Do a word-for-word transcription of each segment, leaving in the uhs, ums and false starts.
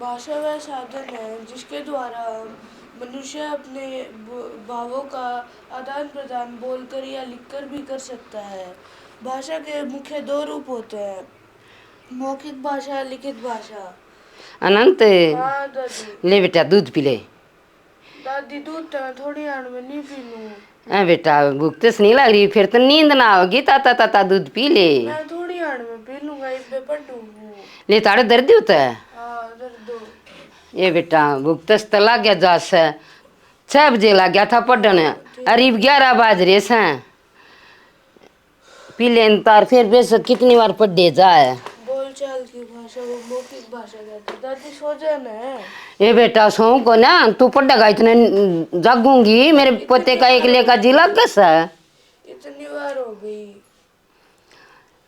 भाषा वह साधन है जिसके द्वारा मनुष्य अपने ब-, भावों का आदान प्रदान बोलकर या लिखकर भी कर सकता है। भाषा के मुख्य दो रूप होते हैं, मौखिक भाषा, लिखित भाषा। अनंत, हाँ दादी। ले बेटा, दूध पी ले। दादी, दूध तो मैं थोड़ी आड़ में नहीं पी लूँ। ए बेटा, भूख तो नहीं लग रही, फिर तो नींद ना होगी, ताता ताता दूध पी ले। मैं थोड़ी आड़ में पी लूंगा, इबे पढ़ूंगा। ले, तारे दर्द होता है? हाँ, दर्द हो। ये बेटा, भूख तो लग गया जा से, छह बजे लग गया था पढ़ने, अरे ग्यारह बज रहे से। पी लेन तार, फिर बेशक कितनी बार पढ़े जाए। बोलचाल की भाषा वो मौखिक भाषा कहते हैं। दादी, सो जा ना। ए बेटा, सोऊं को ना, तू पढ़ेगा इतने जागूंगी, मेरे पोते का एक लेका जी लग गया सा। इतनी बार हो गई।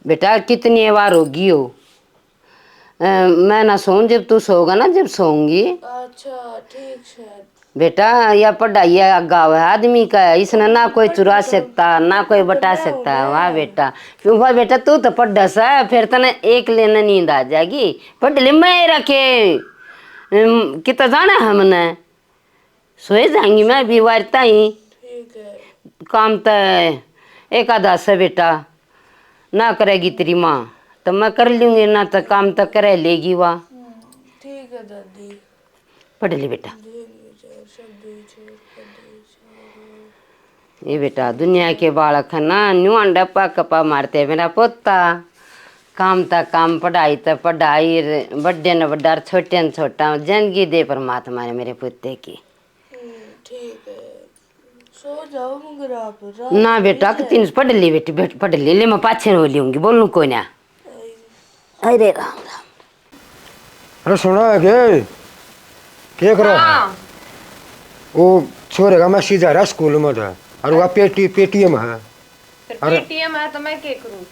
बेटा, कितनी बार होगी हो? अ, मैं ना सोऊं, जब तू सोओगा ना, जब सोऊंगी। अच्छा, ठीक है। बेटा, या पढ़ाई है, आगा है आदमी का, इसने ना कोई चुरा सकता, ना कोई बटा सकता। वाह बेटा, क्यों भाई बेटा, तू तो पढ़ सा, फिर तने एक लेने नींद आ जाएगी। पढ़ ले, मैं रखे, अम, कितना जाना हमने, सोए जाएंगी मैं भी वारता ही। ठीक है। काम तो एक आधा से बेटा, ना करेगी तेरी माँ, तो मैं कर लूंगी, ना तो काम तो करे लेगी वा। हम्म, ठीक है दादी। पढ़ ले बेटा। ये बेटा, दुनिया के बालक है ना, न्यू अंडा पा कपा मारते, मेरा पोता। काम ता काम, पढ़ाई ता पढ़ाई, बड्डे न बड्डा, छोटे न छोटा, जिंदगी दे परमात्मा ने मेरे पोते की। हम्म, ठीक है। सो जाओ मगर आप, रात ना बेटा, हो जाए। तीन पढ़ ले बेटी, बैठ, पढ़ ले, ले मैं पाछे रो लूंगी, बोलूं कोई ना। अरे राम राम। अरे सुना है के? के करो? हाँ। वो छोरे का मैसेज आ रहा स्कूल में था, और वह पेटी, पेटीएम है। फिर अरे। पेटीएम है तो मैं के करूं?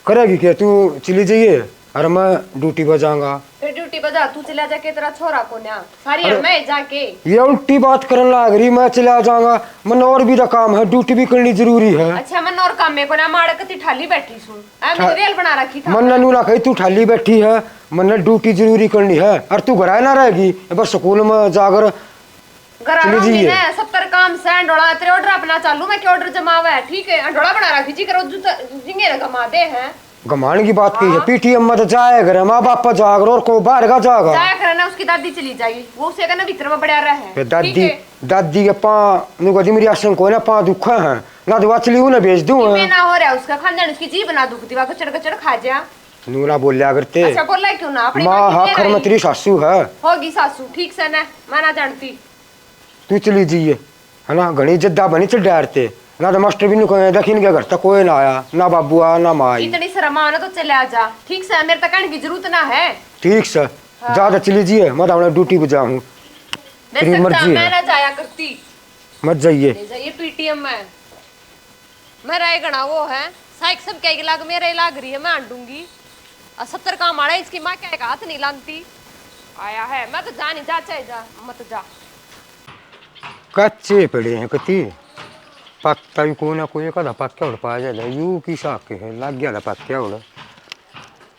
करेगी के? तू चली जाइए, अरे मैं ड्यूटी पर जाऊंगा। फिर ड्यूटी पर जा, तू चला जा के, तेरा छोरा को ना सारी अरे। मैं जाके। ये उल्टी बात करने लाग रही, मैं चला जाऊंगा। मन और भी तो काम है, ड्यूटी भी करनी जरूरी है। अच्छा, मन और काम में को ना, माड़क ती ठाली बैठी सूं। आ, ठा- मैंने रेल बना रखी था। मन्ने नू ना कही तू ठाली बैठी है, मन्ने ड्यूटी जरूरी करनी है, और तू घर आए ना रहेगी, बस स्कूल में जाकर घरा चली रहूंगी जाइए। ना, सत्तर काम से अंडोला, तेरे ऑर्डर अपना चालू, मैं के ऑर्डर जमावे है, ठीक है, अंडोला बना रखी जी करो, जू त-, जिंगे ना घमा दे हैं। घमान की बात की है, हाँ। पीटीएम में तो जाए करे, माँ बाप पर जाकर और को बाहर का जाएगा। जाया करे ना, उसकी दादी चली जाएगी, वो उसे कहना भीतर में बड़ा रहे, फिर दादी, ठीक है। दादी के पा, नु कदी मेरी आसन को ना पा दुखा है, ना तो वा चली हूँ ना भेज दूँ। मैं ना हो रहा उसका खानदान, उसकी जीभ ना दुखती, वा कचड़ कचड़ खा जा। नू ना बोल्या करते। अच्छा, बोला क्यों ना? अपनी माँ माँ की हा, खर में तेरी सासू है। होगी सासू, ठीक से ना, मैं ना जानती। तू चली जाइए, है ना, घणी जिद्दा बनी चढ़ डरते। ना तो मास्टर भी नु कहे, दखिन के घर तक कोई ना आया, ना बाबू आया, ना माँ आई। इतनी शर्म आवे ना तो चले आ जा, ठीक से, मेरे तक कहने की जरूरत ना है। ठीक से, हाँ। जा तो चली जाइए, मैं तो अपने ड्यूटी पे जाऊँ। मैं तेरी सकता, मर्जी मैं है। ना जाया करती। मत जाइए। ले जाइए पीटीएम में। मेरा ये घना वो है, साइक सब क्या लाग, मेरा ही लाग रही है, मैं आंडूंगी। और सत्तर काम आड़ा इसकी माँ क्या एक हाथ नहीं लानती। आया है, मैं तो जा नहीं, जा चाहे जा, मत जा। कच्चे पड़े हैं कती, पकता ही कोई ना कोई, कदा पक्का उड़ पा जाए, यू की साके है, लाग गया था पक्का उड़।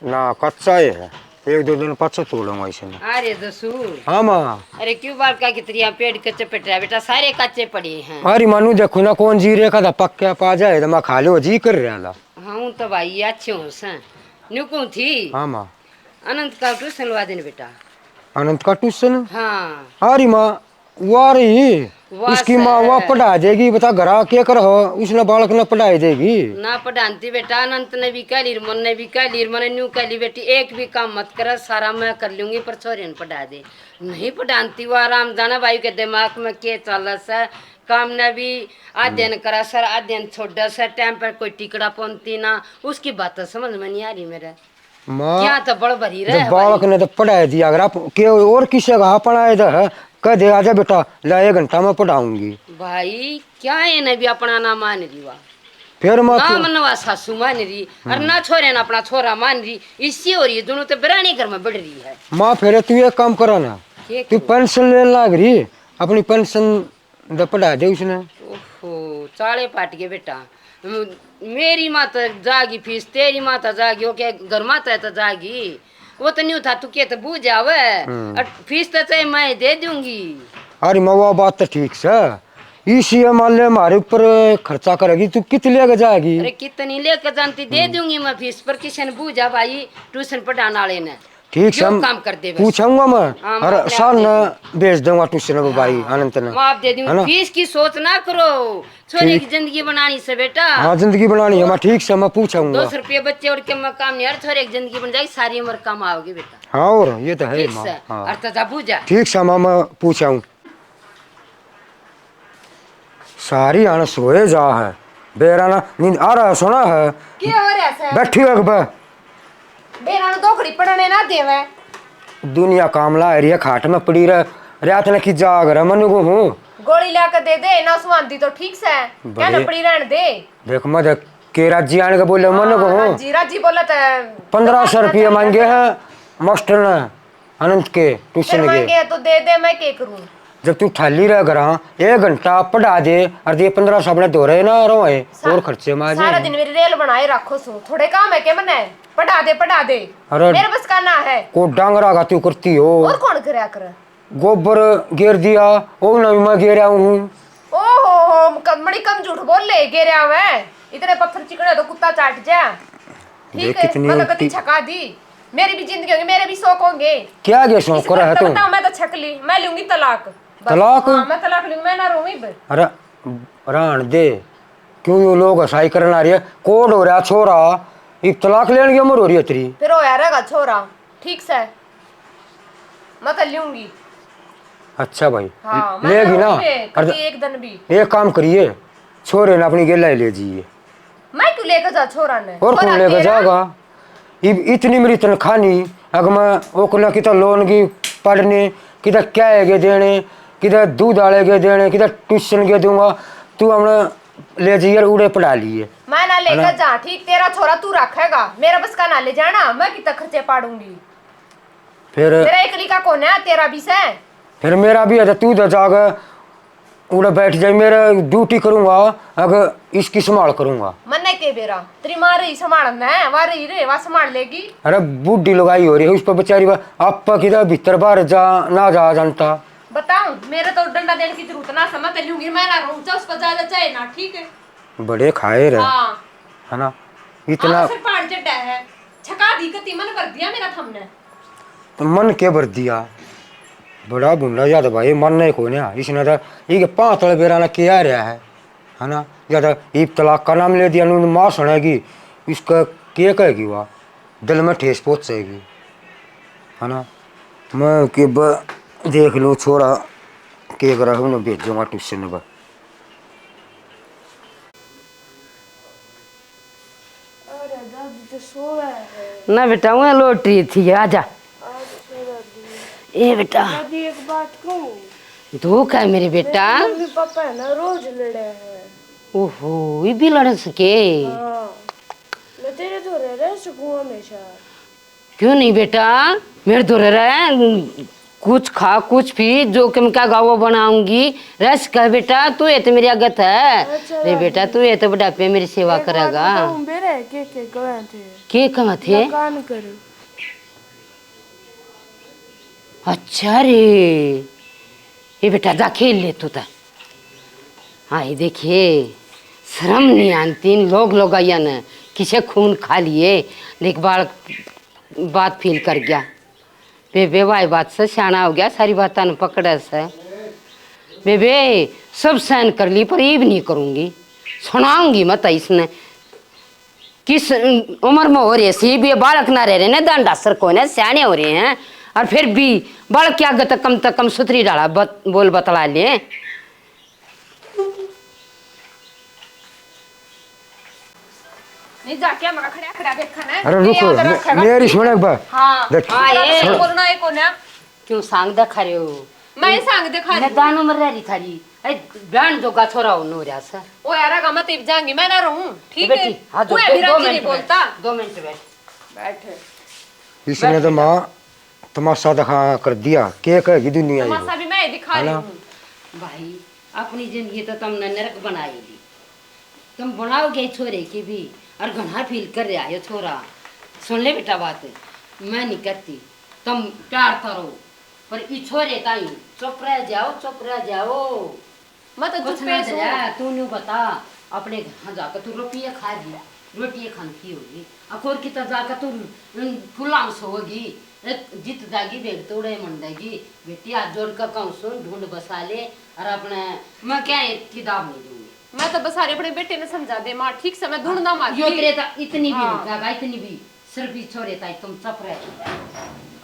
ना, कच्चा ही है, एक दो दिन पाछे तोड़ूंगा इसे मैं। अरे दसू। हाँ माँ। अरे क्यों बालका की तरिया पेड़ के चपेट रहा बेटा, सारे कच्चे पड़े हैं। अरे मानू देखो ना, कौन जी रे का था, पक्का पा जाए तो मैं खा लो, जी कर रहा था। हाँ, हूँ तो भाई ये अच्छे हो सा। न्यू कौन थी? हाँ माँ। अनंत का ट्यूशन लवा देने बेटा। अनंत का ट्यूशन? हाँ। अरे माँ, वाह रही, वाह उसकी माँ वाह सर। पढ़ा देगी, बता घरा के कर हो, उसने बालक ने पढ़ाई देगी। ना पढ़ाती बेटा, अनंत ने भी कह ली, मन ने भी कह ली, मैंने न्यू कह ली, बेटी एक भी काम मत कर, सारा मैं कर लूंगी, पर छोरे ने पढ़ा दे। नहीं पढ़ाती, वो आराम जाना भाई के दिमाग में के चल से, काम ने भी अध्ययन करा सर, अध्ययन छोड़ा सर, टाइम पर कोई टिकड़ा पहुंचती ना, उसकी बात तो समझ में नहीं आ रही मेरे। माँ, क्या तो बड़ भरी जब रहे बालक भाई। ने तो पढ़ा दिया, अगर आप के और किसी का अपना आए तो है, कह दे, "आजा बेटा, ला, एक घंटा में पढ़ाऊंगी।" भाई, क्या है ना भी अपना ना मान रही वा। फिर माँ ना क्यों? मनवा सासू मान रही, और हम्म। ना छोरे ना अपना छोरा मान रही, इसी हो रही है, दोनों तो बिरानी घर में बढ़ रही है। माँ, फिर तू एक काम करा ना, के तू करूँ? पेंशन लेने लाग रही, अपनी पेंशन द पढ़ा दे उसने। ओहो, चाले पाट गए बेटा। म-, मेरी माँ तो जागी फीस, तेरी माँ तो जागी, वो क्या घर माँ तो, तो जागी। वो तो न्यू था, तू के तो बूझ आवे। हम्म। और फीस तो चाहे मैं दे दूंगी। अरे माँ, वो बात तो ठीक से, इसी माले हमारे ऊपर खर्चा करेगी, तू कित लेके जाएगी? अरे कितनी लेके जानती, दे हम्म। दूंगी मैं फीस, पर किसी ने बूझा भाई, ट्यूशन पढ़ाने वाले ने। ठीक से, जो हम काम कर दे बस। पूछूंगा मैं। हाँ, और मैं सार दे ने दूंगी। भेज दूंगा ट्यूशन में भाई हाँ, अनंत ने, माफ दे दूंगी, है ना? फीस की सोच ना करो, छोरे की जिंदगी बनानी से बेटा। हाँ, जिंदगी बनानी है, मैं ठीक से मैं पूछूंगा। दो सौ रुपये बच्चे और के मैं काम नहीं यार, छोरे की जिंदगी बन जाएगी, सारी उम्र काम आओगी बेटा। हाँ, और ये तो है ठीक माँ। से, हाँ। और तो जा बूझा। ठीक से माँ, मैं पूछूं। सारी हाण सोए जा है। बेरा ना नींद आ रहा है, सोना है। के हो रहा है? बैठी हो एक बार। बेरा ना धोकड़ी पड़ने ना देवे। दुनिया काम ला रही है, खाट में पड़ी रह, रात ने की जाग रहा, मनु को हूँ। गोली ला के दे दे ना, सुहांदी तो ठीक से। क्या ना बड़े पड़ी रहने दे। देख, मैं देख के राजी आने के बोले, मनु को हाँ, हूँ। राजी, राजी बोला तो पन्द्रह सौ रुपये मांगे हैं मास्टर ने। अनंत के ट्यूशन फिर के। मांगे तो दे दे, मैं के करूं? जब तू ठाली रह करा, एक घंटा पढ़ा दे, और ये पन्द्रह सौ अपने धोरे ना रोए, सा-, और खर्चे में आ सारा जाए। दिन मेरी रेल बनाए रखो सू, थोड़े काम है के मने? पढ़ा दे, पढ़ा दे। अरे मेरे बस का ना है। को डांगरा का तू करती हो। और कौन करया कर? गोबर गेर दिया, वो ना मैं गेरा हूँ। ओ हो हो, कम, बड़ी कम झूठ बोल ले, गेरा हुआ है। इतने पत्थर चिकने तो कुत्ता चाट जा। ठीक देख है, कितनी मैं तो उल्टी। कती छका दी। मेरी भी जिंदगी होगी, मेरे भी शौक होंगे। क्या के शौक इस कर पर है तो तू? बताओ, मैं तो छक ली, मैं लूंगी तलाक। बस। तलाक? हाँ, मैं तलाक लूंगी, मैं ना रहूं इब। अरे, रहन दे। क्यों यो लोग हसाई करन आ रही है? कोड हो रहा छोरा, इब तलाक लेने की उम्र हो रही है तेरी। फिर होया रहेगा छोरा, ठीक से, मैं तो लूंगी। अच्छा भाई, हाँ, मैं लेगी ना? रहूंगी कभी अरे, एक दिन भी। एक काम करिए, छोरे ने अपनी गेला ही ले जाइए। मैं क्यों लेके जा छोरा ने? और कौन लेके जाएगा? इब इतनी मेरी तनख्वाह नहीं, अगर मैं ओकने किता लोन की पढ़ने, किता क्या है के देने, किता दूध आले के देने, किता ट्यूशन के दूंगा, तू हमने ले जाइए, उड़े पढ़ा लिए। मैं ना लेकर जा, ठीक, तेरा छोरा तू रखेगा, मेरा बस का ना ले जाना, मैं कितना खर्चे पाड़ूंगी। फिर मेरा एकली का कौन है, तेरा भी से। फिर मेरा भी है, तो तू तो जाके उड़े बैठ जाए, मेरा ड्यूटी करूंगा, अगर इसकी संभाल करूंगा। मन्ने के बेरा, तेरी माँ रही संभालन है, वा रही रे, वा संभाल लेगी। अरे बूढ़ी लुगाई हो रही है, उस पर बेचारी बा-, आप किधर भीतर बाहर जा, ना जा जानता। बताऊं, मेरे तो डंडा देने की जरूरत ना समझ लूंगी, मैं ना रहूं, चाहे उस पर जा, जा, चाहे ना, ठीक है। बड़े खाए रहे, हाँ। है ना? इतना आखिर पान चढ़ा है, छका दी कती मन भर दिया मेरा थमने। तो मन के भर दिया? बड़ा भुंडा याद भाई, मन नहीं कोने। इसने तो ये पांच तले बेरा ना किया रहा है, है ना? या तो ये तलाक का नाम ले दिया, नून माँ सुनेगी, इसका के कहेगी वह? दिल में ठेस पहुंचेगी, है ना? मैं के ब-, देख लूँ छोरा के करा, उन्हें भेजूंगा ट्यूशन में। अरे दादी तो सोवे है। ना बेटा, वो लोटरी थी, आजा। अच्छा दादी। ए बेटा। दादी एक बात कहूँ? तू कह मेरे बेटा। मेरे मम्मी पापा है ना, रोज लड़े हैं। ओहो, ये भी लड़ सके? हाँ। मैं तेरे धोरे रह सकूँ हमेशा? क्यों नहीं बेटा, मेरे धोरे रह, कुछ खा, कुछ पी, जो कि मैं क्या गावा बनाऊंगी। रस कह बेटा, तू ये तो मेरी आगत है। अच्छा रे बेटा, दादी। तू ये तो बुढ़ापे मेरी सेवा एक बात करेगा। बताऊं बेरे, के, के कहे थे? के कहे थे? मकान कर। अच्छा रे, ये बेटा जा खेल ले तू तो। हाँ, ये देखिए, शर्म नहीं आती इन लोग, लोग आइया ने किसे खून खा लिए। देख बालक बात फील कर गया। बेबे, भाई बात से सियाना हो गया, सारी बातां ने पकड़े से। बेबे, सब सहन कर ली, पर इब नहीं करूँगी, सुनाऊंगी मत इसने। किस उम्र में हो रहे सी भी, बालक ना रह रहे ने, दान डासर को ने, सियाने हो रहे हैं, और फिर भी बालक के आगे तक कम तक कम सुथरी डाला बत-, बोल बतला ले। नहीं, जाके मगा खड़ा खड़ा देखा ना। अरे रुक, याद रखेगा। मेरी सुन एक बार। हाँ। देख। हाँ, ये सुन। बोलना है कौन है? क्यों सांग दिखा रहे हो? मैं सांग दिखा रही हूँ। दानू मर रही थारी। ए, बहन जोगा छोरा हो नो रहा सा। ओ यार, आगा मत इब जाऊंगी, मैं ना रहूं, ठीक है? बेटी, हाँ, जो, वो अभी दो राजी नहीं मिनट बैठ, बोलता। दो मिनट बैठ। बैठ। इसने तो माँ तमाशा दिखा कर दिया, के कहेगी दुनिया ये? तमाशा भी मैं ही दिखा रही हूँ। भाई, अपनी जिंदगी तो तुमने नरक बनाई ली। तुम बनाओगे छोरे की भी, और घना फील कर रहा है छोरा। सुन ले बेटा बात, मैं नहीं कहती, तुम प्यार करो, पर ई छोरे ताई चुप रह जाओ, चुप रह जाओ। मैं तो कुछ चुप ना ही सूं। दया, तू न्यू बता, अपने घर जाकर तू रोटियां खा ली, रोटियां खान की होगी, अखोर की तो जाकर तू, उम, फुलाम सोगी, ए, जीत जागी, भेग तोड़े मन देगी। बेटी, हाथ जोड़ कर कहूँ सुन, ढूंढ बसा ले, और अपने, मैं क्या है, किताब नहीं दूंगी। मैं तो बस सारे अपने बेटे ने समझा दे, माँ, ठीक से, मैं ढूंढना मार यो रही। तेरे तो इतनी भी हाँ। नहीं कहेगा, इतनी भी, सिर्फ इस छोरे ताई तुम चुप रह।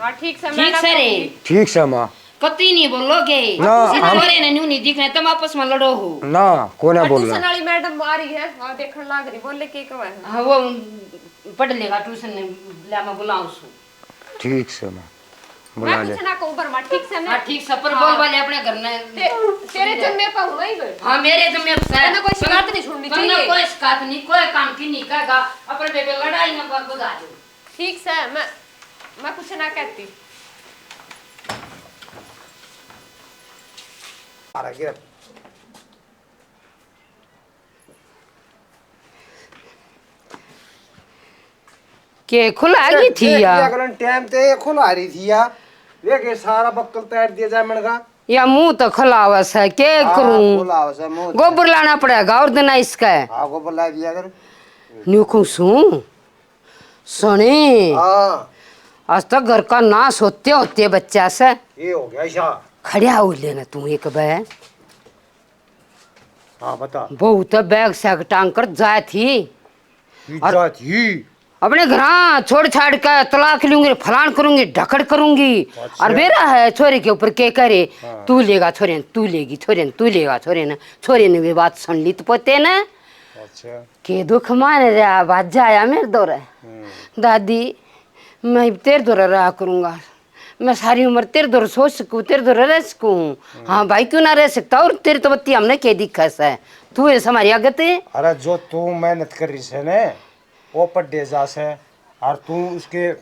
हाँ, ठीक से, मैं ठीक ना से रे। कहूंगी। ठीक से, माँ। कती नहीं बोलोगे? ना, इस हम छोरे ने न्यू नहीं दिखने, तुम आपस में लड़ो हो। ना, कोई ना और बोलना। ट्यूशन वाली मैडम आ रही है, हाँ, देखने लाग रही, बोले के कवा है। हाँ, वो पढ़ लेगा ट्यूशन ने, ले मैं बुलाऊं सु। ठीक से, माँ, बुला मैं ले। कुछ ना कहूँ, पर माँ, ठीक से ना। हाँ, ठीक से, पर हाँ। बोल वाले अपने घर ने। ते-, तेरे जिम्मे पर हूँ मैं ही। हाँ, मेरे जिम्मे पर है। तन्ने कोई शिकायत नहीं सुननी चाहिए। कोई शिकायत नहीं, कोई काम की नहीं कहेगा, अपने बेबे लड़ाई में ब-, बुझा दो। ठीक से, मैं, मैं कुछ ना कहती। आ रहा गिर। के खुला गई थी देख या? लिया करो, टाइम ते ये खुला रही थी या। देख, ये सारा बक्कल तैर दिया जाए मन का। या मुंह तो खुलावा से, के हाँ, करूं? खुलावा से मुंह। गोबर लाना पड़ेगा और दिन इसका। हाँ, गोबर ला दिया कर। न्यू कहूं सूं। सुनी। हाँ। आज तक घर का नाश होते होते बच्चा से। ये हो गया ईशा। खड़ा हो लेना तू एक बार। हाँ, बता। बहू तो बैग सैग टांग कर जाए थी। ये और जाए थी। अपने घर छोड़ छाड़ के तलाक लूंगी, फलान करूंगी, ढकड़ करूंगी। अच्छा। और बेरा है छोरे के ऊपर के करे, हाँ। तू लेगा छोरे ने, तू लेगी छोरे ने, तू लेगा छोरे ने। छोरे ने भी बात सुन ली तो पोते ने। अच्छा। के दुख मान रहा, बाजा आया मेरे दौरे। हम्म। दादी, मैं तेरे दौरे रहा करूंगा। मैं सारी उम्र तेरे दौर सोच सकूं, तेरे दौर रह सकूं। हम्म। हाँ भाई, क्यों ना रह सकता? और तेरी तो बत्ती हमने के दिखा से, तू है हमारी आगत। अरे, जो तू मेहनत कर रही से ने, वो पढ़े जा से, और तू उसके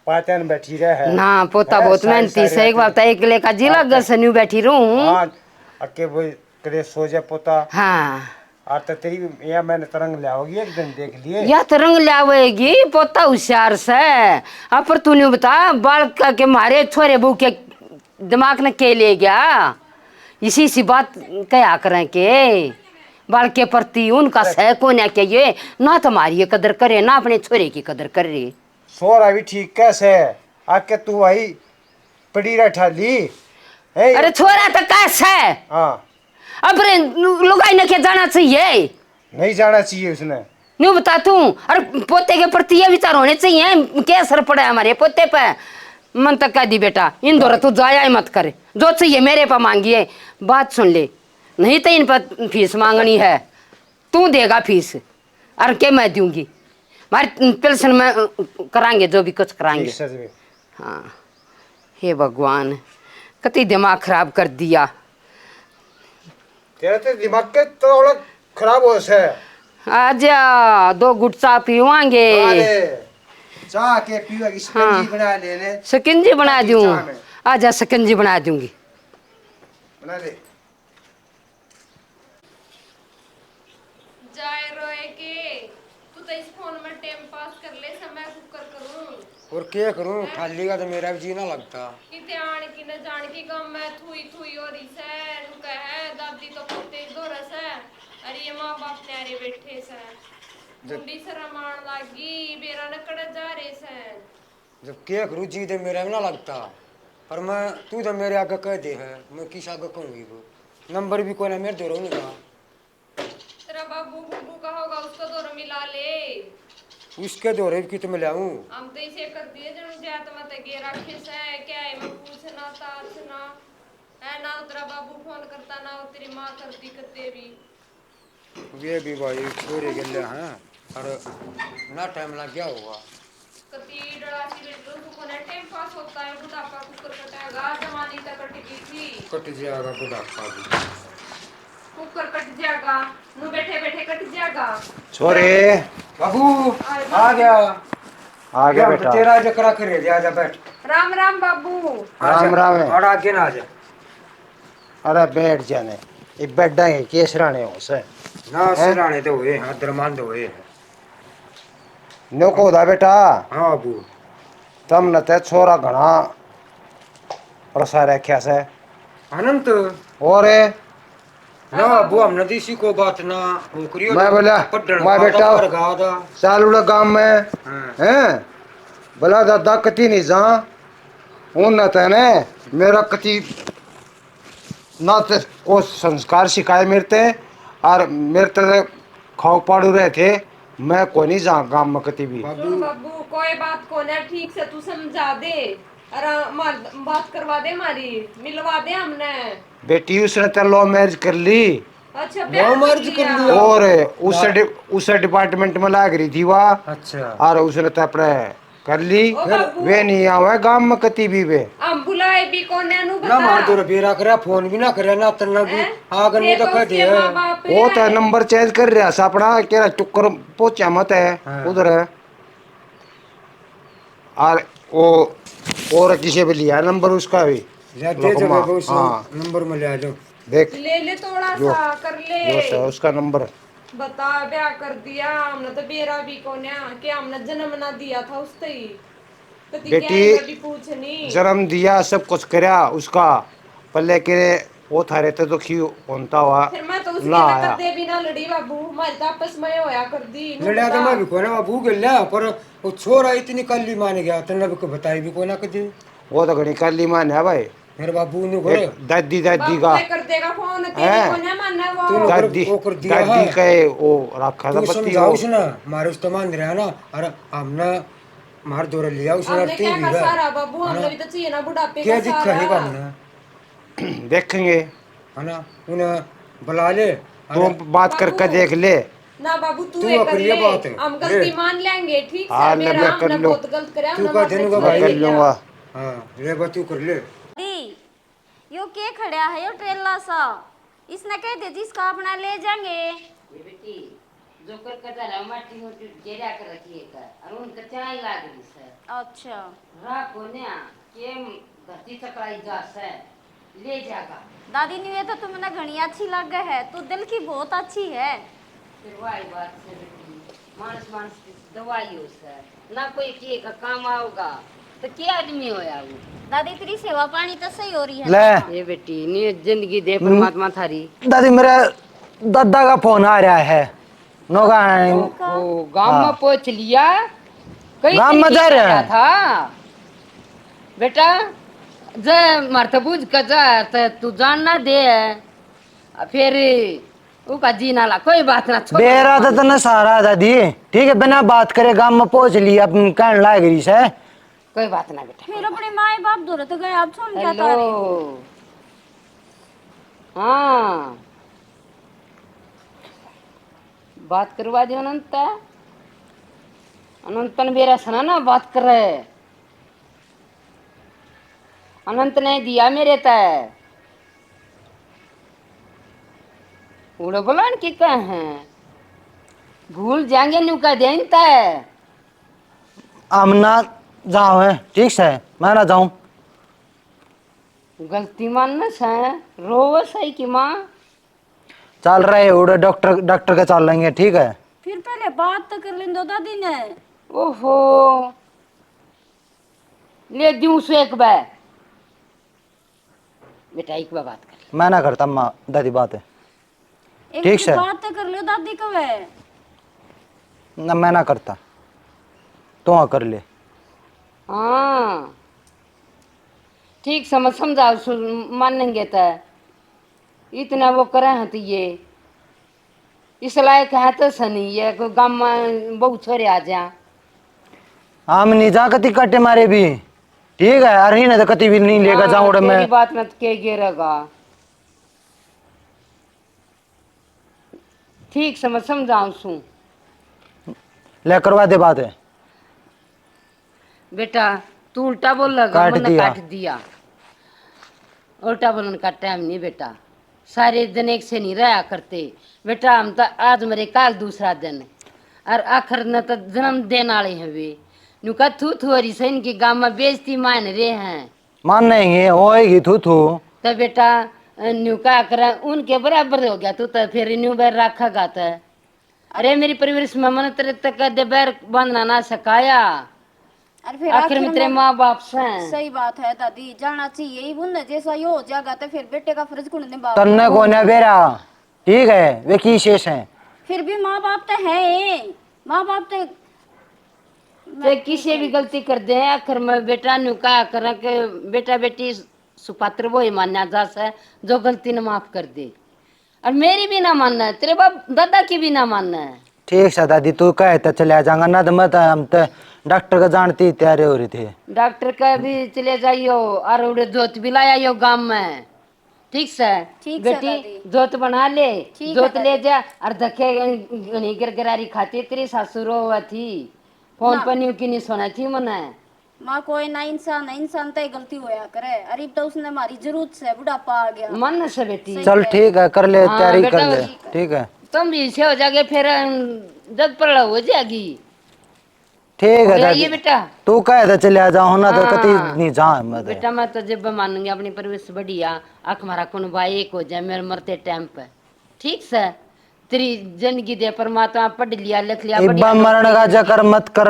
पातन बैठी रह है। ना, पोता है, बहुत सारी, मेहनती सारी से, एक बार तो एक लेका जिला घर से न्यू बैठी रहूं। हाँ, अके वो कदे सो जा पोता। हाँ। और तो तेरी या मैंने तरंग लाओगी एक दिन, देख लिए। या तरंग लावेगी, पोता होशियार से। अब पर तू न्यू बता, बालक के मारे छोरे बहू के दिमाग ने के ले गया? इसी इसी बात कहा करें के बालक के प्रति उनका अरे। सह कोन्या के ये ना तुम्हारी ये कदर करे, ना अपने छोरे की कदर कर रही। छोरा भी ठीक कैसे, आके तू आई पड़ी रह ठाली। ए, अरे छोरा तो कैसे? हाँ। अब रे, लुगाई ने क्या जाना चाहिए? नहीं जाना चाहिए उसने। न्यू बता तू, अरे पोते के प्रति ये विचार होने चाहिए, क्या असर पड़ा है हमारे पोते पे? मन तक कह दी, बेटा, इन दौरा तू जाया ही मत कर, जो चाहिए मेरे पे मांगिए। बात सुन ले, नहीं तो इन पर फीस मांगनी है, तू देगा फीस, और के मैं दूंगी, हमारे पेंशन में करांगे, जो भी कुछ करांगे। ठीक सच में। हाँ, हे भगवान, कति दिमाग खराब कर दिया। तेरा तो दिमाग के तो औलत खराब हो से। आजा, दो घुट चाय पीवांगे। अरे, चाय के पीवेगी, शिकंजी हाँ। बना लेने। शिकंजी बना दूं। चाय में। आजा, शिकंजी बना दूंगी। बना ले। जाए रोए के, तू तो इस फोन में टाइम पास कर ले, समय कुकर करूं। और क्या करूं, हैं? ठाली का तो मेरा भी जी ना लगता। किते आन की न जान की गाम में थुई थुई हो रही से, नु कहे दादी तो पोते ही धोरे से, अरे ये माँ बाप न्यारे बैठे से। जब मुंडी शर्म आन लागी, बेरा न कड़े जा रहे से। जब के करूँ, जी दे मेरा भी ना लगता, पर मैं, तू तो मेरे आगे कह दे है, मैं किस आगे कहूँ वो? नंबर भी कोई ना मेरे दे रहा उनका। तेरा बाबू बुबू का होगा, उसको दौर मिला ले। उसके दौरे भी कित मिलाऊं? हम तो इसे कर दिए, जनु जात मत गे रखे से, क्या है, मैं पूछना ताछना है ना, तेरा बाबू फोन करता ना, तेरी माँ कर दी कदे भी। वे भी भाई छोरे गले हैं, और ना टाइम लग गया होगा। कती डला सी बेटी, तो कोने टाइम पास होता है, बुढ़ापा कुकर कटेगा, जवानी तो कट गई थी। कट जाएगा बुढ़ापा भी। कुकर कट जाएगा, नु बैठे बैठे कट जाएगा। छोरे। बाबू, आ गया। आ गया बेटा। तेरा जकरा करे दे, आजा बैठ। राम राम बाबू। राम राम। और आगे ना आजा। अरे बैठ जाने, ये बेडा है के सिराने हो से? ना, हैं? सिराने तो हुए हैं, दरमान तो हुए हैं। नो को दा बेटा। हाँ बाबू। तमने ते छोरा घणा परसा रख्या से। अनंत। और? ना बाबू, हमने तो इसी को बात ना वो करियो, मैं बोला, पढ़न मैं का बेटा, पर गा दा। चाल उड़ा गांव में, हाँ। हैं? बोला दादा कती नहीं जा, उन तने मेरा कती ना ते वो संस्कार सिखाए मेरे ते, और मेरे ते खाओ पाड़ू रहे थे, मैं कोनी जा गांव में कती भी। बाबू। सुन बाबू, कोई बात कोने, ठीक से तू समझा दे, और मार बात करवा दे, मारी मिलवा दे हमने। बेटी, उसने तो लव मैरिज कर ली। अच्छा, ब्याह कर लिया। और उस डि-, उस डिपार्टमेंट में लाग रही थी वह। अच्छा। और उसने तो अपने कर ली। ओ बाबू। वे नहीं आवे गांव में कती भी वे। हम बुलाए भी कोने नु ना, बता। मार तो बेरा करे, फोन भी ना करे, ना तन्ना भी। हैं? आगन में तो कह दे। वो तो नंबर चेंज कर रहा सा अपना, केरा चुक्कर पहुंचा मत है। हाँ। उधर है। और वो और किसी भी लिया नंबर उसका भी। ले दे जब हाँ। नंबर में ले आ जाओ। देख। ले ले थोड़ा सा, कर ले। जो सा उसका नंबर। बता, ब्याह कर दिया, हमने तो बेरा भी कोन्या, के हमने जन्म ना दिया था उसते ही। कदी बेटी, क्या है, कभी पूछ नहीं। जन्म दिया, सब कुछ करया उसका, पर लेकिन वो थारे ते दुखी होता हुआ फिर मैं तो उसके ना आया। कदे भी ना लड़ी बाबू, हमारी तो आपस में होया कर दी, लड़ा तो मैं भी कोना बाबू के लिया, पर वो छोरा इतनी कल्ली मान गया, तन्ने भी को बताई भी कोना कदे। वो तो घणी कल्ली मान है भाई। मेरे बाबू ने एक दादी, दादी का कर देगा फोन, तेरी हैं? को ना मानना वो। दादी, वो कर दिया दादी है। का वो रखा था तू बत्ती समझाओ वो। उसने, मारे उस तो मान रहा ना, अरे हमने मार दौड़ लिया उसने, हमने अरे क्या तीन का बीघा। सारा बाबू, है ना? हमने भी तो चाहिए ना बुढ़ापे क्या का दिखा है सारा। हमने? देखेंगे। है ना, उन्हें बुला ले। तू अरे बात करके बाबू, देख ले। ना बाबू, तू तू एक कर कर ले ले। बात। हम गलती ले। मान लेंगे, ठीक हाँ, से? मेरा, हमने बहुत गलत करया, तू हमने कर माफ देने कर का भाई। कर लूंगा। हाँ, ले बा, तू कर ले। दी, यो के खड़ा है, यो ट्रेला सा? इसने कह दे, जिसका अपना ले जाएंगे। ये बेटी, जो कर कटा रहा, माटी मोटी घेरा कर रखी है कर, और उनका चाय लाग रही सर। अच्छा। राह कोन्या, के धरती चकराई जा सै, ले जागा। दादी, न्यू ये तो तू मन्ने घणी अच्छी लागे है, तू दिल की बहुत अच्छी है। फिर वाही बात से बेटी, मानस मानस की दवाई हो सै, ना कोई किए का काम आओगा, तो के आदमी होया वो? दादी, तेरी सेवा पानी तो सही हो रही है ले। ना? ये बेटी, न्यू जिंदगी दे परमात्मा थारी। दादी, मेरा दादा का फोन आ रहा है। नौका है। ओहो, गांव में हाँ। पहुंच लिया। कई गांव में जा रहे हैं। था बेटा, जे मरत बुझ के जा, ते तू जान ना दे। आ फिर उका जी नाला, कोई बात ना, छोड़। बेरा तो तन्ने सारा दादी, ठीक है, बिना बात करे गांव में पहुंच लिया, अपन कहन लाग रही से। कोई बात ना बेटा। फिर अपने माए बाप धोरे तो गए, अब छोड़ क्या हेलो। तारे? हाँ। बात करवा दियो अनंत। अनंत ने मेरा सुना ना बात करे। अनंत ने दिया मेरे तै। उड़े बुलान की कह हैं। भूल जाएंगे न्यू कह दे तै। हम ना जाओ है, ठीक से, मैं ना जाऊं। गलती मानना से, रोवे सही की माँ। चल रहे उड़े डॉक्टर, डॉक्टर के चल लेंगे, ठीक है? फिर पहले बात तो कर लें दो दादी ने। ओहो, ले दूं से एक बार। बेटा, एक बार बात कर। मैं ना करता माँ, दादी बात है। एक ठीक से। बात तो कर लो दादी को है। ना, मैं ना करता, तो हाँ कर ले। हाँ, ठीक समझ समझाओ, सु-, मानेंगे तो। इतना वो करे हैं तो ये इस लायक है तो सनी, ये कोई गाम में बहू छोरे आ जा। हम नहीं जा कति काटे मारे भी, ठीक है, अरे इन्हें तो कति भी नहीं लेगा हाँ, जाऊँ उड़े तेरी मैं। बात में तो के गिरेगा। ठीक से मैं समझाऊं सूं। ले करवा दे बात है। बेटा, तू उल्टा बोलेगा, काट मैंने दिया। काट दिया। उल्टा बोलने का टाइम नहीं बेटा, सारे दिन एक से नहीं रहा करते। बेटा, हम तो आज मरे, काल दूसरा दिन, और आखिर न तो जन्म देने वाले हैं वे। न्यू का थू थू हरी से इनके गांव में बेइज्जती मान रहे हैं। मानेंगे, होएगी थू थू। तो बेटा, न्यू का कर उनके बराबर हो गया तू, तो फिर न्यू बैर रखेगा तो। अरे मेरी परवरिश में मन तेरे तक दे बैर बांधना ना सिखाया। अरे फिर आखिर आखिर में तेरे में माँ बाप से। सही बात है दादी, जाना चाहिए ही उन्हें, जैसा यो हो जाएगा तो फिर बेटे का फर्ज कौन निभावेगा? तन्ने को ना बेरा, ठीक है, वे की शेष हैं। फिर भी माँ बाप तो है, माँ बाप तो ते किसी भी गलती कर दे, आखिर में बेटा न्यू कहा करें कि बेटा बेटी सुपात्र वो ही मान्या जा से जो गलती ने माफ कर दे। और मेरी भी ना माने, तेरे बाप दादा की भी ना माने। ठीक सा दादी, तू कहे तो चले जाऊंगा, ना तो मैं तो, हम तो डॉक्टर का जानती ही तैयार हो रही थी। डॉक्टर का भी चले जाइयो और उड़े जोत भी लाया यो गांव में। ठीक से ठीक से बेटी, दादी। जोत बना ले, ठीक है जोत ले दादी। जा और धके घनी गिरगिरारी खाती तेरी सासू रोवा थी। फोन ना। पर न्यू की नहीं सुना थी मने। माँ, कोई ना, इंसान है, इंसान तय गलती होया करे। अरे, इब तो उसने हमारी जरूरत से, बुढ़ापा आ गया। मन से बेटी। सही चल, कह ठीक है, कर ले, हाँ, तैयारी बेटा, कर ले। ठीक है। ठीक है। तुम भी इसे हो जाके फिर, अम, जग पर हो जाएगी। ठीक हो है गया दादी। ये बेटा। तू कहे तो चले आ जाओ ना, तो हाँ। कती नहीं जा मैं तो। बेटा, मैं तो जब मानूंगी अपनी परवरिश बढ़िया, आख मारा कौन भाई एक हो जाए मेरे मरते टाइम पे। ठीक से, तेरी जिंदगी दे परमात्मा, पढ़ लिया, लिख लिया, इब्बा बढ़िया मरण नौकरी का जिक्र मत कर,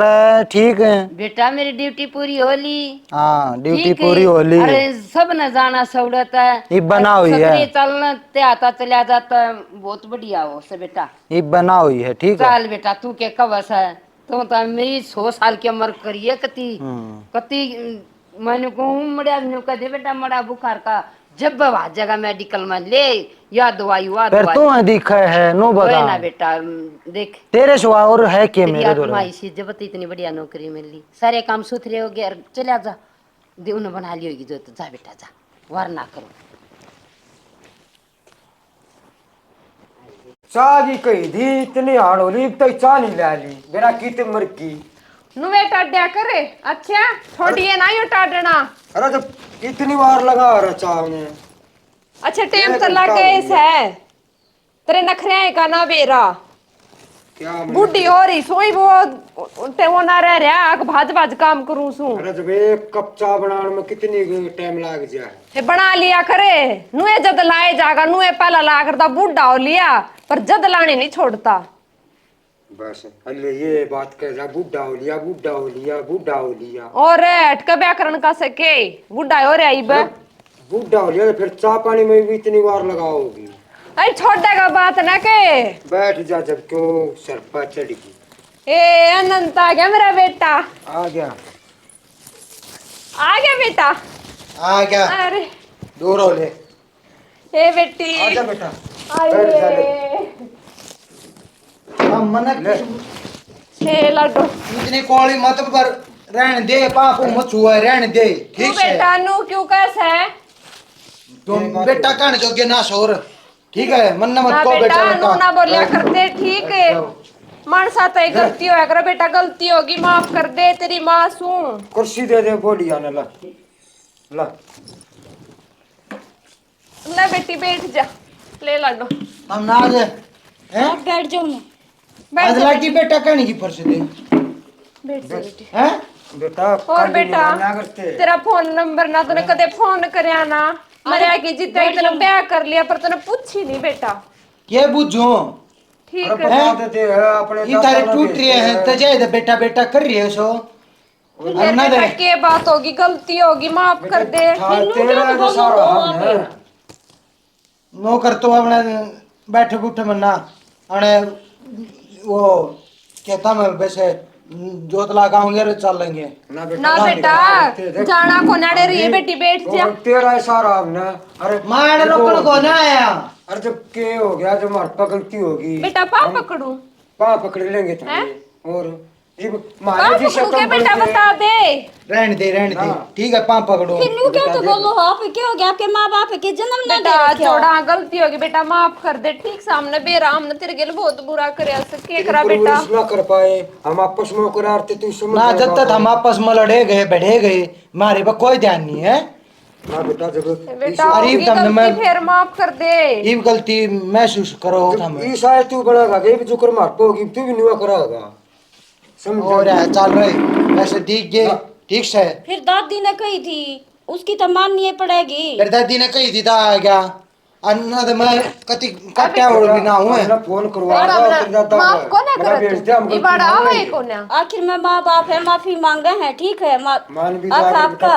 ठीक है? बेटा, मेरी ड्यूटी पूरी हो ली। हाँ, ड्यूटी ठीक है? पूरी हो ली। अरे, सब न जाना सौड़त है। इब्बा ना हुई है। सगरे चलना ते आता चला जाता, बहुत बढ़िया हो से बेटा। इब्बा ना हुई है, ठीक है? चल बेटा, तू के कवस है, तू तो मेरी सौ साल की उम्र करिए कती, हम्म। कती मैंने कहूँ, मड़ा न्यू कह दे बेटा, मड़ा बुखार का जब आ जाएगा मेडिकल में, ले या दवाई, वा फिर दवाई। तू है दिखे है, नो कोई बता। ना बेटा, देख। तेरे सिवा और है के तेरी मेरे आत्मा जोड़े? इसी जब तो इतनी बढ़िया नौकरी मिल ली, सारे काम सुथरे हो गए, और चला जा। दे, उन्हें बना ली होगी जो, तो जा बेटा, जा, वार ना करो। चाह की कही थी, इतनी हाड़ हो ली, तो चाह नहीं ला ली, बिना की ते मर की। नुए टाड्या करे, अच्छा, थोड़ी ये ना यूं टाडना। अरे, तो इतनी बार लगा रहा चाह में। अच्छा, टेम तो लगा ऐसा है। तेरे नखरे का ना बेरा। क्या मतलब? बूढ़ी हो रही, सोई वो, ते वो ना रह रहा, आग भाज भाज काम करूं सू। अरे, जब एक कप चाह बनाने में कितनी टाइम लाग जाए। ये बना लिया करे, नुए जद लाए जागा, नुए पहला लाया करता, बूढ़ा हो लिया, पर जद लाने नहीं छोड़ता। बस, अल्ले ये बात कह जा, बूढ़ा हो लिया, बूढ़ा हो लिया, बूढ़ा हो लिया। और हट के व्याकरण का सके, बूढ़ा हो रहा इब। अरे, बूढ़ा हो लिया तो फिर चाह पानी में भी इतनी बार लगाओगी। अरे, छोड़ेगा बात ना के। बैठ जा, जब क्यों सर पर चढ़ गई। ए, अनंत आ गया मेरा बेटा। आ गया। आ गया बेटा। आ गया। अरे। दूर हो ले। ए बेटी। आजा बेटा। आइए। बैठ जा ले। हम मना ले। ए लाडो। इतनी कोली मत पर रहने दे, पाप मत छुआ, रहने दे। क्यों ठीक से। बेटा, नू क्यों कैसे है? तुम बेटा कहने जोगे ना शोर। ठीक है, मन ना मत ना को बेटा, बेटा, नू बेटा। ना बोलिया करते, ठीक है। मानसा तय गलती होया करे बेटा, गलती होगी, माफ कर दे, तेरी माँ सू। कुर्सी दे दे, बोलिया ना ला। ला। ले बेटी, बैठ जा। ले लाडो। हम ना आ जाए। हैं? आप बैठ जाओ ना। बैठ आज जा लागी बेटा। बेटा कहने की फर्ज दे। बैठ जा बेटी। हैं? बेटा, और काली बेटा, ना करते। तेरा फोन नंबर ना, तने कदे फोन करया ना। अरे, मरया की जीता बैठ तने जाओ। ब्याह कर लिया, पर तने पूछी नहीं बेटा। के बुझो? ठीक अरे है। बता देते हैं, अपने ये दादा तारे ना टूट रहे भेजते हैं, हैं। तजे दे बेटा बेटा कर रही है सो। फिर अन्ना बेटा, दे। के बात होगी, गलती होगी, माफ कर दे। था, तेरा तो सारा हाथ है। नौकर तो अपने बैठे बूठे मन्ना, अने वो कहता मैं वैसे जोत लगाऊंगे और चल लेंगे। ना बेटा, ना ना बेटा, बेटा, देख, जाना को नाड़े रही है, बेटी बैठ जा। तेरा ही सारा हमने, अरे मार देखो, रोकण को ना आया। अरे जब के हो गया, जब हमारे पे गलती होगी। बेटा, पाँव हम पकड़ूं? पाँव पकड़ लेंगे तुम्हारे। हैं? और इब मारे पाँव जी से पकड़ू के तुम बेटा बोलते हैं। बता दे। रहने दे, रहने दे। हाँ। ठीक है, पाँव पकड़ो। फिर न्यू क्या तो बोलो हो आप, क्या हो गया? आपके माँ बाप के जन्म ना दे बेटा, रखे हो। छोड़ा, गलती होगी बेटा, माफ कर दे। ठीक सामने बेरा हमने तेरे गेल बहुत बुरा करया से, के तेरी करा बेटा? परवरिश ना कर पाए, हम आपस में करार थे, तू समझ ना, ना जब तक पाओ। हम आपस में लड़े गए, भिड़े गए, मारे पे कोई ध्यान नहीं है। ना बेटा, जब बेटा, इस होगी अरे, तब गलती, मैं फिर माफ कर दे। इब गलती महसूस करो जब थम। इस आए तू बड़ा लगे, इब जुकर मार पे होगी, तू भी नुआ करा होगा। समझ और गया? है, चल रहे, वैसे दिख गए, हाँ। ठीक से। फिर दादी ने कही थी, उसकी तो माननी पड़ेगी। फिर दादी ने कही थी, ता आ गया। अन्ना तो मैं कति काट्या और भी ना हूँ। अपना फोन करवा दो, अपना दादा माफ को। कोने मेरा करत भेज दे, हम ये गलती बड़ा मान आवे लेंगे। कोने। आखिर में माँ बाप है, माफी मांगे हैं, ठीक है, मा-, मान भी अख जा, आपका,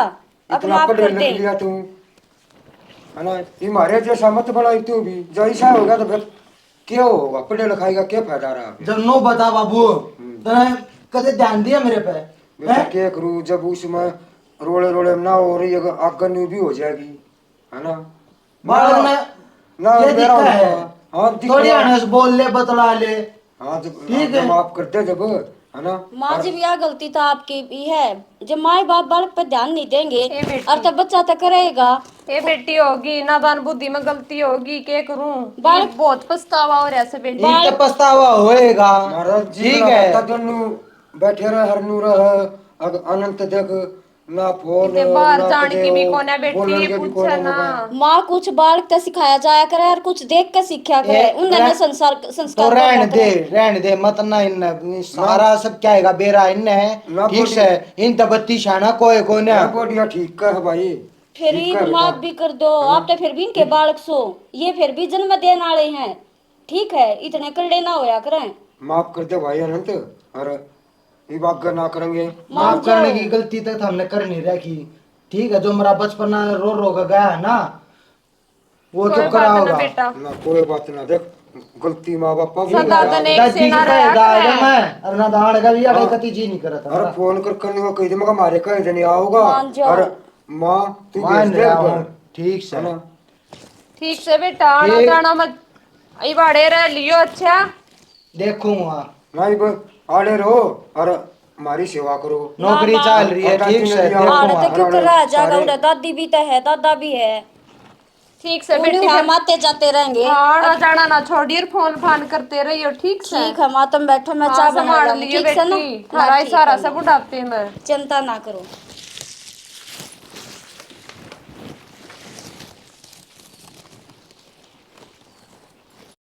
इतना अख माफ पढ़ कर दे। लिया तू, है ना? ये मारे जैसा मत बनाई तू भी, जो ऐसा होगा तो फिर क्या होगा? पढ़े लिखाई का क्या फायदा रहा? जब नो बता बाबू, हम्म। तने कदे ध्यान दिया मेरे पे? बेटा, हैं? क्या करूँ, जब उसमें रोले रोले में ना हो रही, अगर आगे न्यू भी हो जाएगी, है ना? बालक ना, ने ना, ये मेरा दिखा होता। है। हाँ, दिखा। थोड़ी हनस बोल ले, बतला ले। हाँ, जब, ठीक हाँ, है। जब माफ कर दे जब, है ना? माँ और जी, यह गलती तो आपकी भी है, जब माँ बाप बालक पे ध्यान नहीं देंगे, ए बेटी। और तो बच्चा तो करेगा। ए बेटी, होगी नादान बुद्धि में गलती होगी, के करूं? बालक ये बहुत पछतावा हो रहा है बेटी। इनका पछतावा होएगा। महाराज जी, ठीक है। दोनों बैठे रहे, हरनू रहे, अग अनंत देख, ना फोन, किते बाहर ना जाने की भी कोन्या बेटी, बोलने के भी पूछे कोन्या ना। माँ, कुछ बालक तो सिखाया जाया करे और कुछ देख के सीखा करे। ए, उन्हें ना रह-, संस्कार, संस्कार तो रहन दे, रहन दे, मत ना इन, सारा सब क्या हैगा बेरा इन है, ना ठीक से, इन तो बत्ती शाना कोई कोन्या। बढ़िया, ठीक है भाई। फिर ठीक है बेटा। माफ भी कर दो, आप तो फिर भी इनके बालक सो, ये फिर भी जन्म देने वाले हैं, ठीक है, इतने कल्ले ना होया करें। माफ कर दे भाई अनंत, और इब आगे ना करेंगे। माफ करने की गलती तक हमने कर नहीं रखी। ठीक है, जो मेरा बचपना रो रो के गया है ना, वो तो करा होगा। ना, कोई बात ना, देख, गलती माँ बापा की। सदा दिन एक से ना रहा करें। मैं, और ना दान का लिया, हाँ। कति जी नहीं करता। अरे फोन कर कर नहीं, कह दे, मैं कहा, मारे कह दे नहीं आओगा। मान जाओ। और माँ, तू मान भेज दे। ठीक से। ठीक से बेटा, आना जाना मत, इबाड़े रह लियो। अच्छा, देखूंगा। नहीं, आड़े रहो और हमारी सेवा करो। नौकरी चल रही है, ठीक से। देखो, आड़े तो क्यों कर रहा जागा, उड़े दादी भी तो है, दादा भी है। ठीक से बेटी, हम आते जाते रहेंगे। हाँ, आना जाना ना छोड़िए, फोन फान करते रहियो, ठीक से। ठीक है माँ, तुम बैठो, मैं चाय बना लियो, ठीक से ना? थारा ही सारा सब बुढ़ापे में। चिंता ना करो।